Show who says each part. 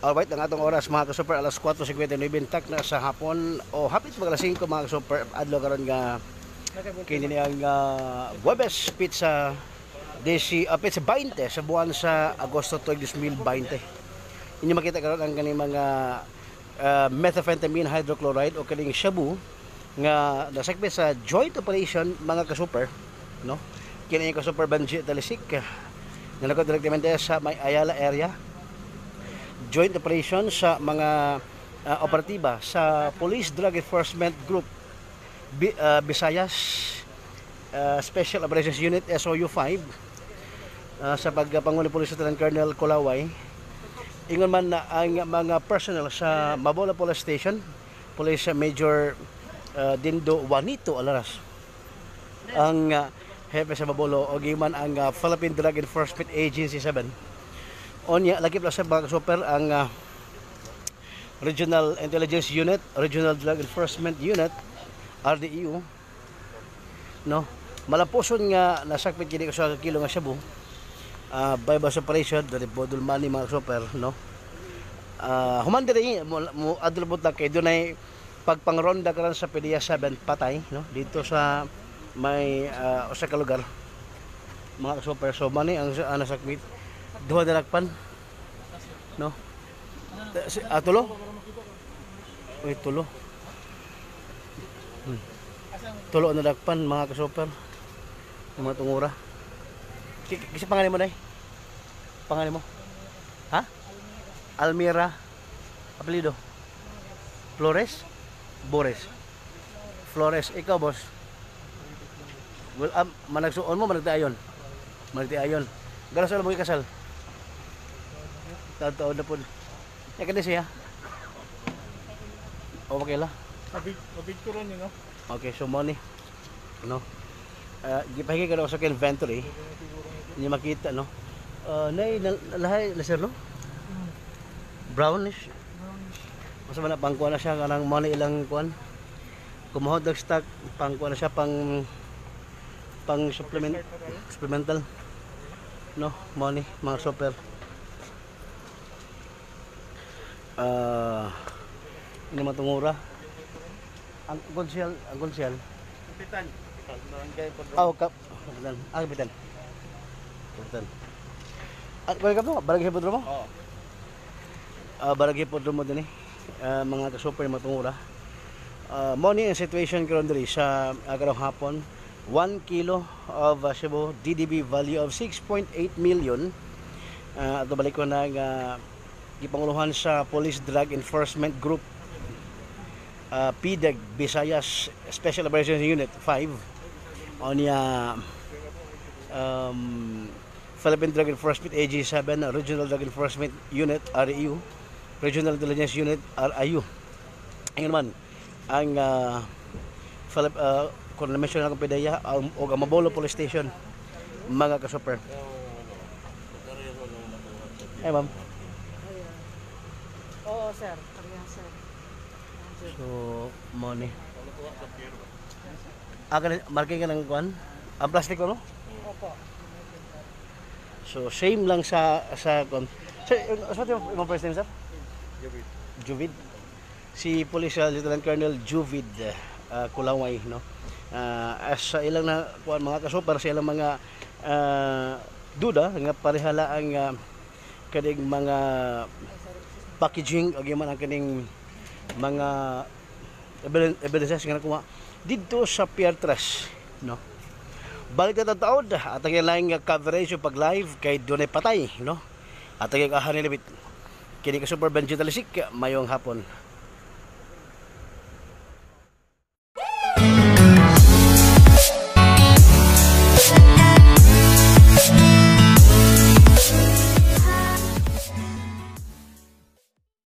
Speaker 1: Alright, ang atong oras mga ka-super, alas 4:59 tak na sa hapon o hapit mag alas 5 mga ka-super. Adlaw karon nga kini ni ang Huwebes, pizza DC, pizza 20 sa buwan sa Agosto 2020. Inyo makita karon ang kaning mga methamphetamine hydrochloride o kaning shabu nga nasakbit sa joint operation mga ka-super, no? Kini ang ka-super Benji Talisik nga nako direktamente sa may Ayala area. Joint operation sa mga operatiba sa Police Drug Enforcement Group Visayas Special Operations Unit SOU 5 sa pagpangulo Police Lieutenant Colonel Kulaway. Ingon man na ang mga personnel sa Mabolo Police Station, Police Major Dindo Juanito Alaras ang hepe sa Mabolo, o man ang Philippine Drug Enforcement Agency 7. Onya, lagi pala sa mga super ang Regional Intelligence Unit, Regional Drug Enforcement Unit, RDEU, no? Malampuson nga nasakpit kini sa kilo nga shabu. By bus operation, dari bodol money mga super, no? Human diri mo adlubot na kay dunay pagpangronda karon sa PDEA 7 patay, no? Dito sa may usa ka lugar mga super. So money ang nasakpit duha dalakpan, no? Tulo? Uy, tulo. Tulo na dakpan mga ka-super. Yung mga tungura. Kasi pangalan mo, day? Pangalan mo? Ha? Almira. Apelido? Flores? Bores. Flores. Ikaw, boss? Well, managsuon mo, managtiayon. Managtiayon. Galas wala mo ikasal. Taon-taon na po. Ya, kani siya. Okay lah.
Speaker 2: Mabigturon yun, no?
Speaker 1: Okay, so money. No? Gipahingi ka na sa inventory. Hindi makita, no? Nay, lahay, laser, no? Brownish. Masa man na, pangkuha na siya, kanang money ilang kuan. Kumuhod og stock, pangkuha na siya, pang supplemental. No, money, mga super. Ini matungura. Ang konsyal, ang konsyal.
Speaker 2: Kapitan. Barangay Podro.
Speaker 1: Oh, kapitan. Ah, kapitan. Kapitan. Ah, barangay mo, barangay Podro mo?
Speaker 2: Oo.
Speaker 1: Barangay Podro mo din eh. Mga ka-super matungura. Money ang situation karon diri sa karong hapon. 1 kilo of shabu, DDB value of 6.8 million. Ato balik ko na gipanguluhan sa Police Drug Enforcement Group PDEG Visayas Special Operations Unit 5 onya Philippine Drug Enforcement AG7, Regional Drug Enforcement Unit REU, Regional Intelligence Unit RIU. Ayun naman ang kung na-mention na akong PDEA o ang Mabolo Police Station mga ka-super. Hey, ma'am.
Speaker 3: Oo, sir. Pareha, sir.
Speaker 1: So, money. Ah, marking ka ng kuan? Ang plastic ko, no?
Speaker 3: Opo.
Speaker 1: So, same lang sa kuan. Sir, ano yung first name, sir?
Speaker 2: Juvid.
Speaker 1: Juvid. Si Police Lieutenant Colonel Juvid Kulaway, no? As sa ilang na kuan mga ka-super, sa ilang mga duda nga parehala ang kaning mga packaging o man ang kaning mga evidences nga nakuha didto sa Pier 3, no? Balik na taod at ang ilang coverage pag live kay dunay patay, no? At ang ahan nilibit kini ka Super Benji Talisik mayong hapon.